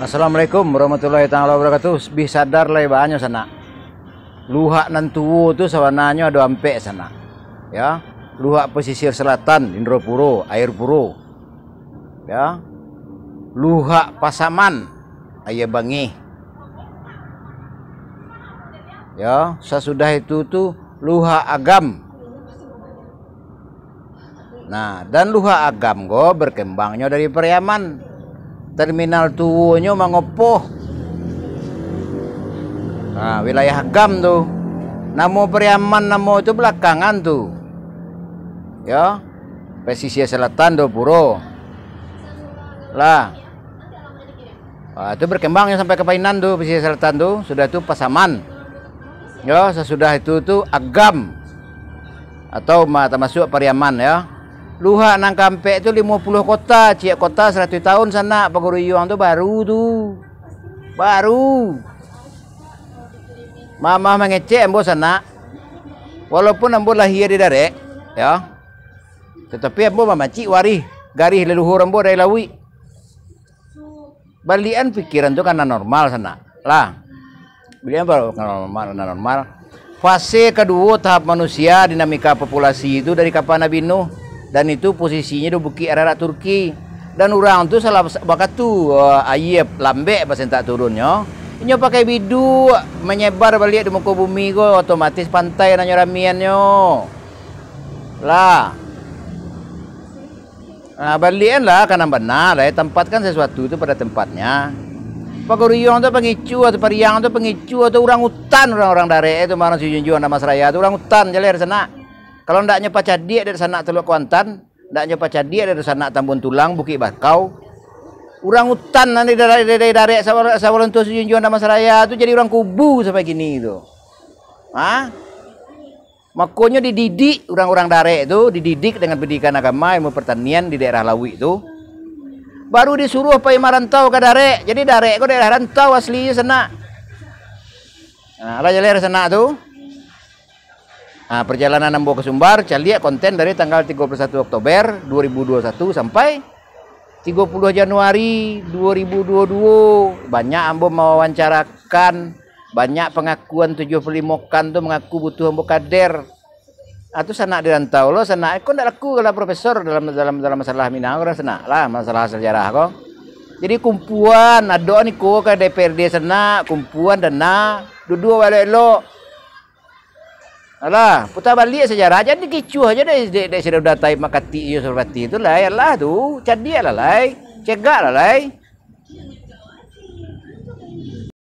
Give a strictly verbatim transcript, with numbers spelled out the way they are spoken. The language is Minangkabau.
Assalamualaikum warahmatullahi taala wabarakatuh. Bih sadar lai banyo sanak. Luhak nan tuo tu sabananyo ado ampek sanak. Ya, luhak pesisir selatan, Indropuro, Air Puro. Ya. Luhak Pasaman, Aia Bangih. Ya, sasudah itu tu Luhak Agam. Nah, dan Luhak Agam ko berkembangnyo dari Pariaman. Terminal tuonyo Mangopoh. Nah, wilayah Agam tu. Namo Pariaman, namo tu belakangan tu. Ya. Pesisir selatan Indropuro. Lah. Ah, tu berkembangnyo sampai ka Painan tu, pesisir selatan tu, sudah tu Pasaman. Yo, sasudah itu tu Agam. Atau ma-, tamasuak Pariaman, yo. Luhak nan kaampek tu limo puluah kota, ciek kota saratuih taun sanak, Pagaruyuang tu baru tu. Baru. Mamah mangecek ambo sanak. Walaupun ambo lahia di darek, yo. Tatapi ambo mamacik warih, garih leluhur ambo dari lauik. Baliak-an pikiran tu ka nan normal sanak. Lah. Baliak-an baru ka normal, ka nan normal. Fase kaduo tahap manusia, dinamika populasi tu dari kapa Nabi Nuh. Dan itu posisinyo di Bukik Ararat, Turki. Dan urang tu salah bakatu, eh, aia lambek basentak turunnyo. Inyo pakai biduak manyebar baliak di muko bumi ko, otomatis pantai nan nyo ramiannyo. Lah. Nah, baliak-an lah ka nan bana, lah, eh, tampatkan sasuatu tu pada tempatnya. Pagaruyuang tu pangicu, atau Pariang tu pangicu, atau urang utan, urang-urang darek tu, marang si Junjuang Damasraya tu, urang utan, jaleh sanak. Kalau ndaknyo pacadiak dari sanak Teluk Kuantan, ndaknyo pacadiak dari sanak Tambun Tulang, Bukik Bakau, urang utan nan di darek, di darek sawa-, sawalan tu si Junjuang Damasraya tu jadi urang kubu sampai kini tu. Ha? Makonyo dididik urang-urang darek tu, dididik dengan pendidikan agama, ilmu pertanian di daerah lauik tu. Baru disuruh pai marantau ka darek. Jadi darek ko daerah rantau aslinyo sanak. Nah, lah jaleh sanak tu. Nah, perjalanan ambo ka Sumbar, caliak konten dari tanggal tigo puluh satu Oktober dua ribu dua puluh satu sampai tigo puluh Januari dua ribu dua puluh dua. Banyak ambo mawawancarakan, banyak pangakuan tujuah puluh limo kan tu mangaku butuh ambo kader. Ah, tu sanak di rantau lo, sanak ko ndak laku kalau profesor dalam, dalam, dalam masalah Minang ko, sanak lah, masalah sejarah ko. Jadi kumpuan, ado niko ka D P R D sanak, kumpuan dana, duduak elok-elok. Alah, putar baliak sejarah, jan dikicuah aja dek, dek, dek Sirudal Taib Makatik iyo Surapati tu lai, alah tu, cadiak lah lai, cegak lah lai.